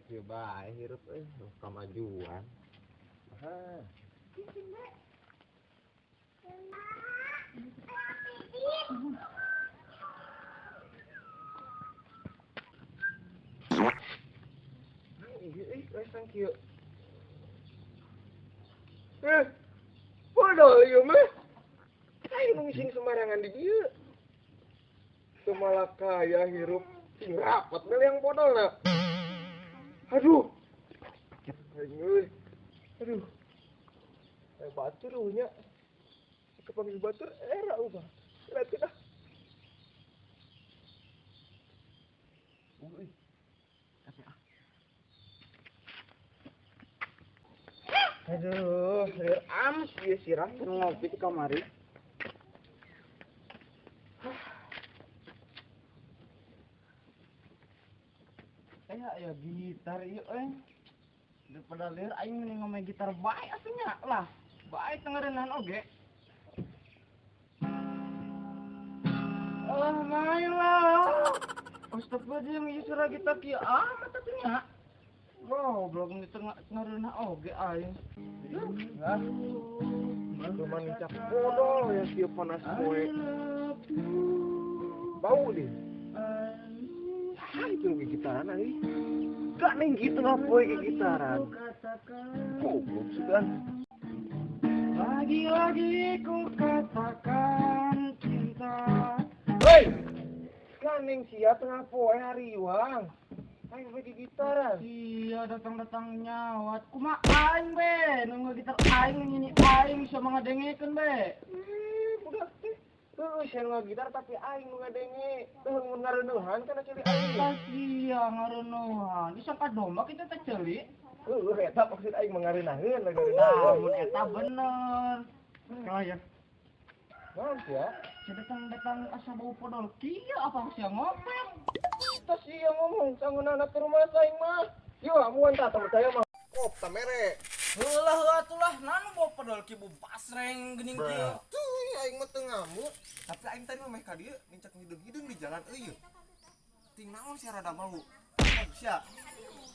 Kieu bae hirup euy, kamajuan. Hah. Kieu. Bodoh ieu mah. Aing nu ngising sembarangan di dieu. Teu malakaya hirup sing rapat mel yang bodolna. Aduh. Aing euy. Aduh. Batur nya. Kepanggil batur era ubah. Lihat kita. Euy. Aduh, lieur amat ieu sirah ngopi di kamari. Ya gitar ieu euy. Daripada lieur aing mending ngomong gitar bae atuh nya lah. Bae teu ngareunaan oge. Oh, main lah. Astagfirullahaladzim, ieu suara gitar kieu amat atuh nya. Goblok teu ngareunah oge aing. Hah? Cuman nincak bodol ya kieu panas poe. Bau deh. Ah, itu gitaran euy. Gak neng gitu ngapoe ke gitaran. Goblok sudah. Lagi-lagi ku katakan cinta. Hei. Gak neng sia tengah poe hariwang. Aing bagi gitaran. Iya datang-datang nyawat. Kumaha aing be, nunggu gitar aing ngini aing bisa ngadengekeun be. Budak teh. Heuh, sia nu gitar tapi aing nu ngadenge. Teu mun ngareuneuhan kana ceuli aing. Lah sia ngareuneuhan. Disangka domba kita teh ceuli. Heuh, eta maksud aing mah ngareunaheun, ngareuneuhan. Mun eta bener. Kalah ya. Naon sia? Sia datang-datang asa bau podol kieu apa sia ngopel? Tas sia ngomong sangeunana ke rumah aing mah. Yo amuan tah teu percaya mah. Kop ta mere. Heulah heuh atuh lah, nanu bau podol kieu bu basreng geuning kieu. Tuh aing mah teu ngamuk, tapi aing tadi mah meh ka dieu nincak hideung-hideung di jalan euy. Ting naon sia rada bau. Sia.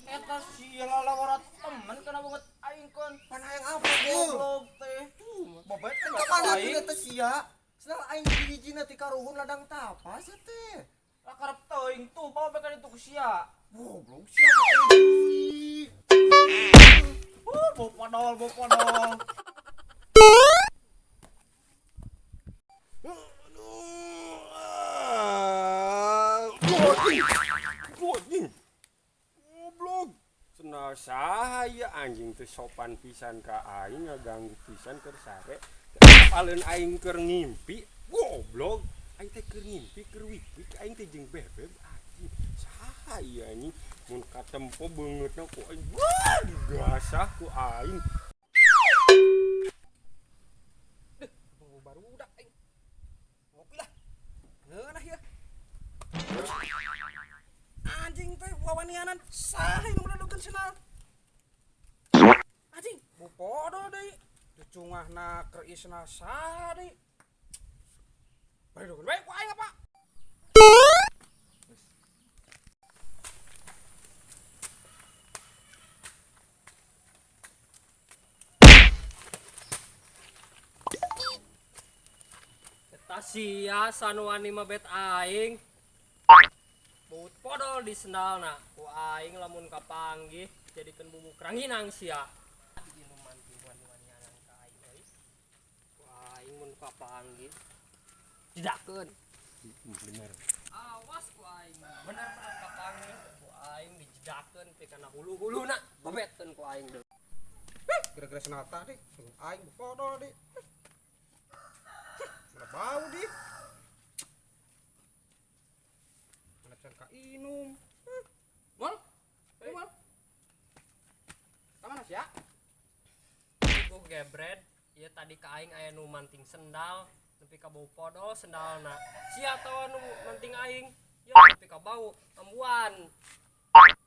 Eta sia lalawara temen kana banget aing kon. Pan hayang apa goblok teh. Babet kan ka mana tuh eta sia? Senal aing hiji-hijina ti karuhun ladang tapas ya teh. Lah karep teuing tuh bawa be ka ditu ku sia. Goblok sia mah aing. Bau podol, bau podol. Aduh. Goblok. Senal saha ieu anjing teu sopan pisan ka aing ngaganggu pisan keur sare. Aleun aing keur ngimpi, goblok. Aing teh keur ngimpi keur wik-wik aing teh jeung bebeb anjing. Saha ieu anjing mun katempo beungeutna ku aing wah digasah ku aing. Deh, barudak aing. Ngopi lah. Ngeunah ieu. Anjing teh wawanianan saha nu ngadukeun senal. Anjing, bu podol deui. Cucungahna keur isna saha deui. Bari bae ku aing apa? Eta sia sanuani mah bet aing. Baut podol di sendalna ku aing lamun kapanggih jadikeun bubuk ranginang sia. Inuman wani-wanianan ka aing euy. Ku aing mun kapanggih didakeun. Bener. Awas ku aing bener-bener kapanggih ku aing dijedakeun pi kana hulu-huluna babetkeun ku aing deui. Gara-gara senata deh, aing podol deh. Mana bau deh. Mana can ka inum. Mol. Mol. Ka mana sia? Ku gebred, ieu tadi ka aing aya nu manting sendal, nepi ka bau podol sendalna. Sia tawa nu manting aing, ieu nepi ka bau ambuan.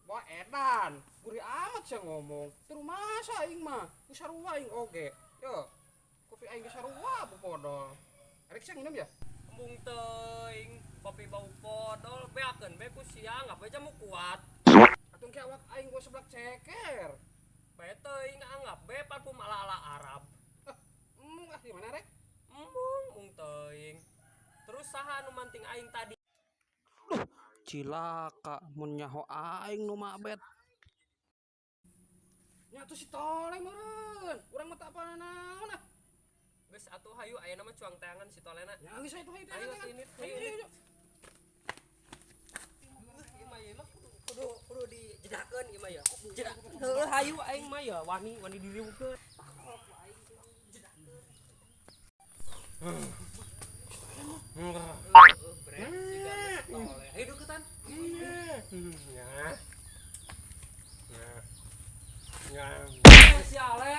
Wah edan, gurih amat sia ngomong. Teu rumasa aing mah, ku sarua aing oge. Yo, kopi aing ge sarua bu podol. Arek sia nginum ya? Embung teuing, kopi bau podol beakeun be ku sia ngapa jamu kuat. Atuh Atuh ke awak aing gua seblak ceker. Bae teuing anggap be parfum ala-ala Arab. Embung ah di mana rek? Embung mung teuing. Terus saha nu manting aing tadi? Cilaka mun nyaho aing nu mabet. Nya atuh si Tole meureun. Urang mah teu apa naon ah. Geus atuh hayu ayeuna mah cuang teangan si Tolena. Ya geus atuh hayu Ayo teangan. ini, Ayo ayo ayo. Ieu mah ieu mah kudu kudu dijedakeun ieu mah ya. Jedak. Heueuh hayu aing mah ya wani wani diriweukeun. Hayu deketan. Ya. Ya. Ya. Si Ale.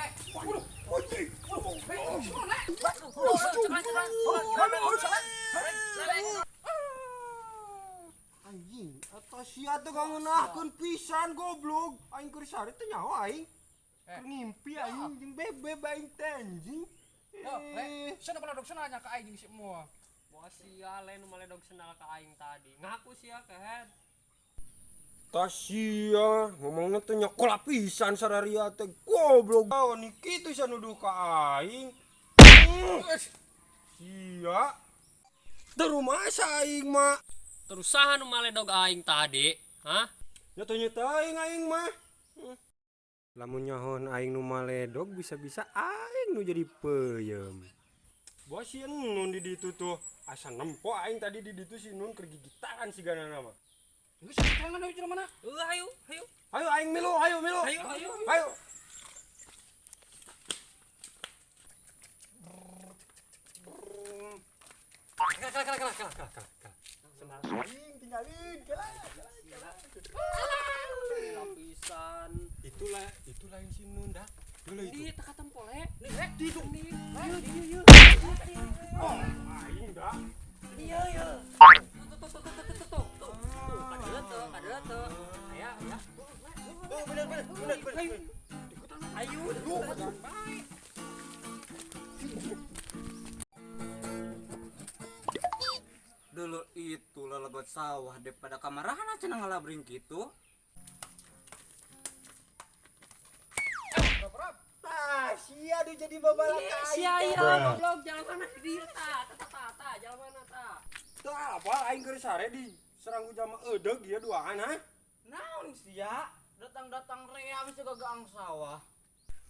Anjing, atau sia teh ngeunahkeun pisan goblok. Aing keur sare teh nyaho aing. Keur ngimpi aing jeung bebeb aing teh anjing. Yo, Le, sana paladog sana nya ka aing jeung si Emul. Wah sia Le nu maledog sendal ka aing tadi. Ngaku sia kehed. Tas sia ngomongna teh nyokola pisan sararia teh goblok. Oh, ni kitu sia nuduh ka aing. Sia. Teu rumasa aing mah. Terus saha nu maledog aing tadi? Hah? Nya teu nya aing aing mah. Lamun nyahoan aing nu maledog bisa-bisa aing nu jadi peuyeum. Bos si Nun di ditu tuh. Asa nempo aing tadi di ditu si Nun keur gigitaran sigana mah. Geus teangan hayu jelema mana? Heuh hayu, hayu. Ayo aing milu, ayo milu. Ayo, ayo. Ayo. Kalah kalah kalah kalah kalah kalah. Sendal Aing tinggalin, kalah. lapisan. Itulah, itu lain si Nun dah. Dulu itu. Di teka tempo le. Di itu. Ieu ieu ieu. Oh, aing dah. Iya iya. Tuh tuh tuh tuh tuh tuh tuh. Tuh, kadeuleu teu, kadeuleu teu. Aya ya. Oh, bener bener bener bener. Ayo. Dulu itu lelegot sawah daripada kamarahan cenah ngalabring kitu. Ah, sia duh jadi babalak aing. Sia iya goblok jalan mana di dieu tah, tah tah tah, jalan mana tah. Teu apa aing keur sare di serang jama eudeg ieu duaan ha? Naon sia? Datang-datang rea bisa gagaang sawah.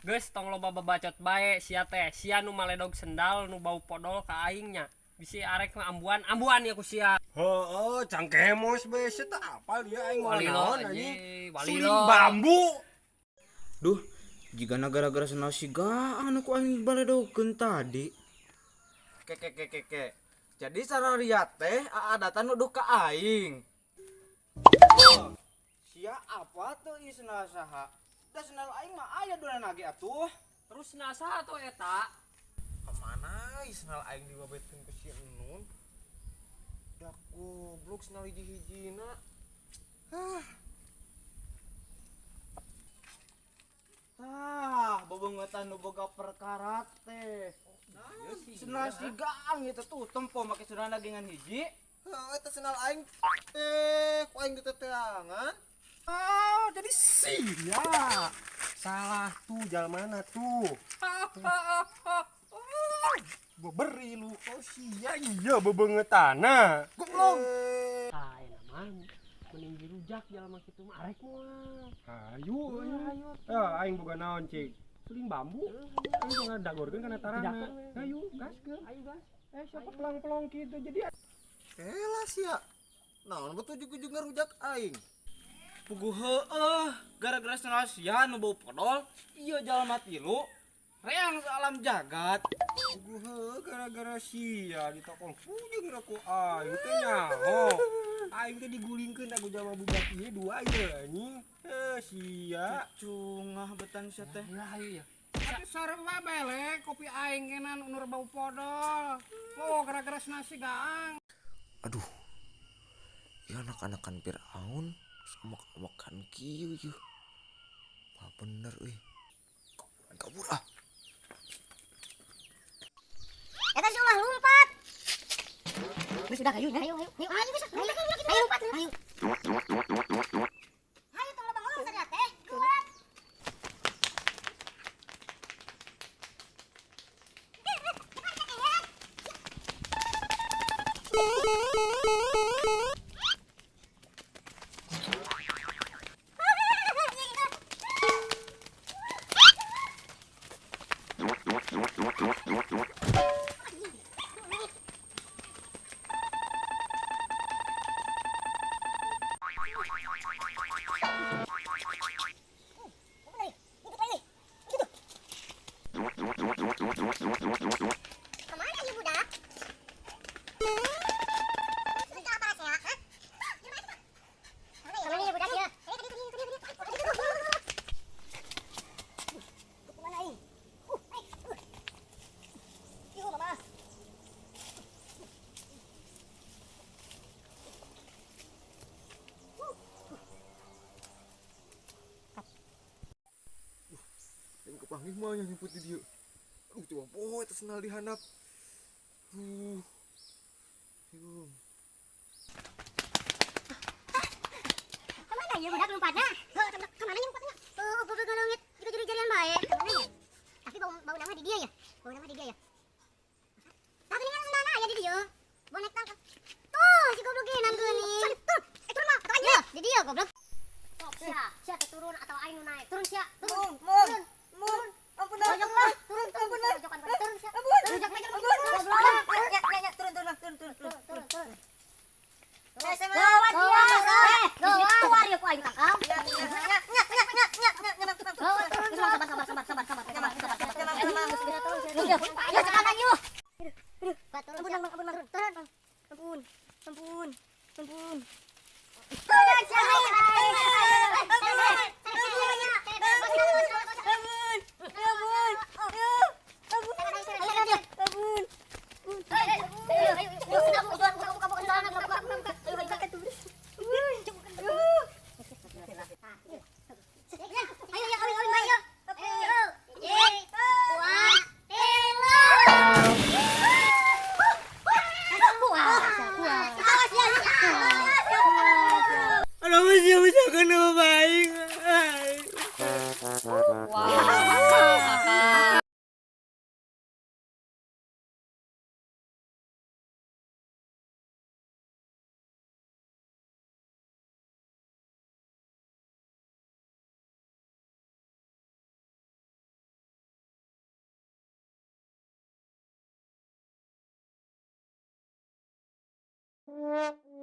Geus tong loba babacot bae sia teh, sia nu maledog sendal nu bau podol ka aing nya. Bisi arek mah ambuan, ambuan ya ku sia. Heeh, cangkemos bae sia teu apal dia aing mau Walilo naon anjing. anjing, Suling walilo. bambu. Duh, jigana gara-gara sendal siga anu ku aing baledogeun tadi. Ke ke ke ke ke. Jadi sararia teh aadatan nuduh ka aing. Sia apa tuh ieu sendal saha? Da sendal aing mah aya dua nage atuh. Terus nasa atuh eta? Kemana ieu sendal aing dibabetkeun ku si Enun? Da goblok sendal hiji-hijina. Hah. Tah, bebengetan nu boga perkara teh. Sendal sigaang itu tuh tempo make sendal lagi ngan hiji. Heuh, eta sendal aing teh, ku aing diteteangan. Ah, jadi sia. Salah tuh jalmana tuh. Gua beri lu. Oh sia iya bebengetana. Goblok. Tah, enak mah mending dirujak jalma kitu mah arek moal. Ayo, ayo. Ah, aing boga naon cik? Suling bambu. Aing boga dagorkeun kana tarana. Ayo, gaskeun. Ayo gas. Eh, siapa pelang-pelong kitu jadi Elah sia. Naon betul ujug-ujug ngarujak aing. Puguh heueuh, gara-gara sendal sia nu bau podol, ieu jalma tilu reang saalam jagat. Puguh heueuh gara-gara sia ditokong pujung ku aing teh nyaho. Aing teh digulingkeun ku jalma budak ieu dua ieu anjing. Eh sia. Cungah betan sia teh. Ya ayo ya. Atuh sarua bele kopi aing kenan unur bau podol. Oh gara-gara nasi gaang. Aduh. Ya anak-anakan Fir'aun amak-amakan kieu ieu. Mah bener euy. Kabur ah. Eta si ulah lompat. Geus udah ayo ayo ayo ayo ayo geus ayo ayo lompat ayo. Ayo tong loba ngomong. Kemana ya budak? Kemana ya budak ya? Kemana ini? Yuh, mama. Aing kepanggih mah nya nyumput di dieu. Aduh, coba poho eta sendal di handap. Duh. Bingung. Kemana ya budak lompatnya? Kemana ya lompatnya? Oh, goblok leungit, jika jari-jarian bae. Kemana ya? Tapi bau nama di dia ya? Bau nama di dia ya? Tapi ini kan sendalna aya di dia. Bonek tangkap. Tuh, si goblok ge nanggeuni. Turun, turun mah, atau aing di dia goblok. Sok sia, sia teh turun atau aing nu naik. Turun sia, turun. Mun, Turun. mun, ampun, Turun, ampun, turun, turun, ampun, turun, turun, sia. ampun, Turun, turun, ampun, goblok. Ya, ya, ya, turun, turun, turun, turun, Turun, turun. turun, turun. Saya Gawat sama dia. Eh, keluar ya ku aing tangkap. Ya, ya, ya, ya, ya, ya, ya, ya, ya, Gawat, turun, sabar, sabar, sabar, sabar, sabar, sabar, sabar, sabar. Tenang, tenang. Yuk, yuk, cepetan yuk. Turun, Ampun, ampun, ampun, turun, turun. ampun, ampun, ampun. Turun, siapa? Ampun, ampun, ampun, ampun. Aduh, masih bisa kena baik. Wah.